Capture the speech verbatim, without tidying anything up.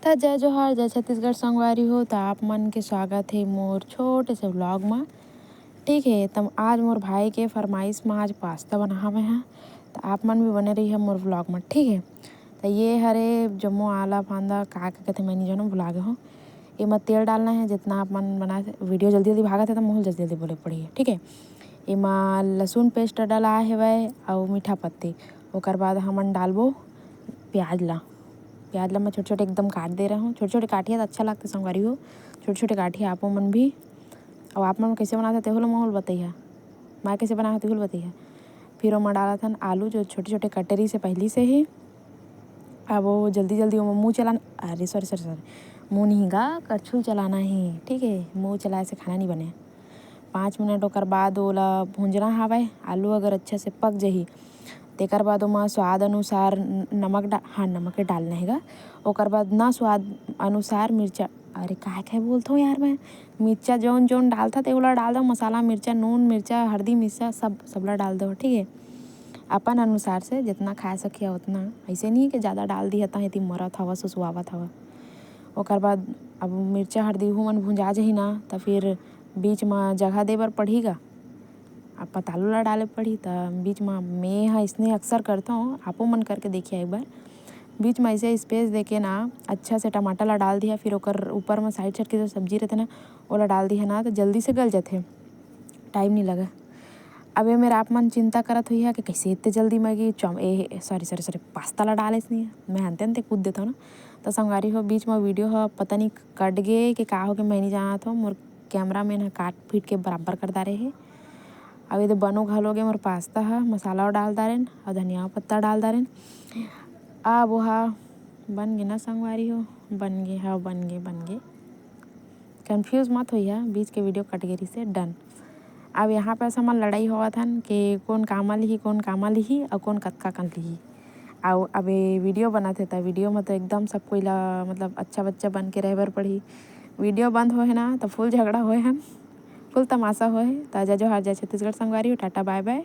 त जय जोहार, जय छत्तीसगढ़ संगवारी हो। त आप मन के स्वागत हे मोर छोटे से vlog म। ठीक हे, त आज मोर भाई के फरमाइश म आज पास्ता बनाहव मैं ह, त आप मन भी बने रहिहा मोर vlog म। ठीक हे, त ये हरे जम्मो आला फांदा का का कथे मैं नहीं जानों, भुला गे हों। एमा तेल डालना हे, जितना आप मन बना, video जल्दी जल्दी भागत हे त मोहू ल जल्दी जल्दी बोले पड़ही। ठीक हे, एमा लहसुन paste डला हेवय अउ मीठा पत्ती। ओकर बाद हमन डालबो प्याज ला। प्याज ला मैं छोटे छोटे एकदम काट दे रहे हों। छोटे छोटे काटिहा त अच्छा लगथे संगवारी हो, छोटे छोटे काटिहा आपो मन भी। अउ आप मन कइसे बनात हे तेहू ल मोहू ल बतइहा, मैं कइसे बनात हों तेहू ल बतइहा। फिर ओमा डालत हन आलू, जो छोटे छोटे कटे रहिसे पहिली से ही। अब वो जल्दी जल्दी ओमा मुँह चलाना, अरे sorry sorry sorry, मुँह नहीं गा, करछुल चलाना हे। ठीक हे, मुँह चलाए से खाना नहीं बने। पाँच मिनट ओकर बाद ओला भूंजना हावय। आलू अगर अच्छा से पक जही, तेकर बाद ओमा स्वाद अनुसार न-, नमक डा-, हाँ, नमक डालना हे गा। ओकर बाद ना स्वाद अनुसार मिर्चा, अरे काय काय बोलथों यार मैं, मिर्चा जौन जौन डालथा ते ओला डाल दो, मसाला, मिर्चा, नून, मिर्चा, हरदी, मिर्चा सब, सबला डाल दो। ठीक हे, अपन अनुसार से जितना खाए सकिहा उतना। अइसे नहीं हे कि ज़्यादा डाल दिहा त एती मरत हवा, सुसुवावत हवा। ओकर बाद अब मिर्चा हरदी हू मन भुंजा जही ना, त फिर बीच म जगह दे बर पड़ही गा, अब पतालू ला डाले पड़ही। त बीच म मैं ह इसने अक्सर करथों, आपो मन करके देखिहा एक बार। बीच म ऐसे space देके ना अच्छा से टमाटर ला डाल दिहा, फिर ओकर ऊपर म side side के जो सब्जी रहिथे ना, ओला डाल दिहा ना, त जल्दी से गल जाथे, time नहीं लगे। अब ये मेर आप मन चिंता करत होइहा कि कइसे इतने जल्दी मैगी चौम-, ए, sorry sorry sorry, पास्ता ला डालेस नहीं, मैं अंते अंते कूद देथों ना। त संगवारी हो, बीच म video ह पता नहीं कट गे कि का हो गे, मैं नहीं जानत हों, मोर cameraman ह काट पीट के बराबर कर डारे हे। अब ये दे बनो घलो गे मोर पास्ता ह, मसाला डाल डारेन अउ धनिया पत्ता डाल डारेन। अब ओहा बन गे ना संगवारी हो, बन गे, हाँ बन गे, बन गे। Confuse मत होइहा, बीच के video कट गे रहिसे, done। अब यहाँ पे हमन लड़ाई होवत हन कि कोन कामा लिही, कोन कामा लिही अउ कोन कतका कन लिही। अउ अब ये video बनत हे त video म तो एकदम सब कोई ला मतलब अच्छा बच्चा बन के रहे बर पड़ही। Video बंद होहे ना त full झगड़ा होए हन, full तमाशा होए। त जय जोहार, जय छत्तीसगढ़ संगवारी हो, टाटा bye bye।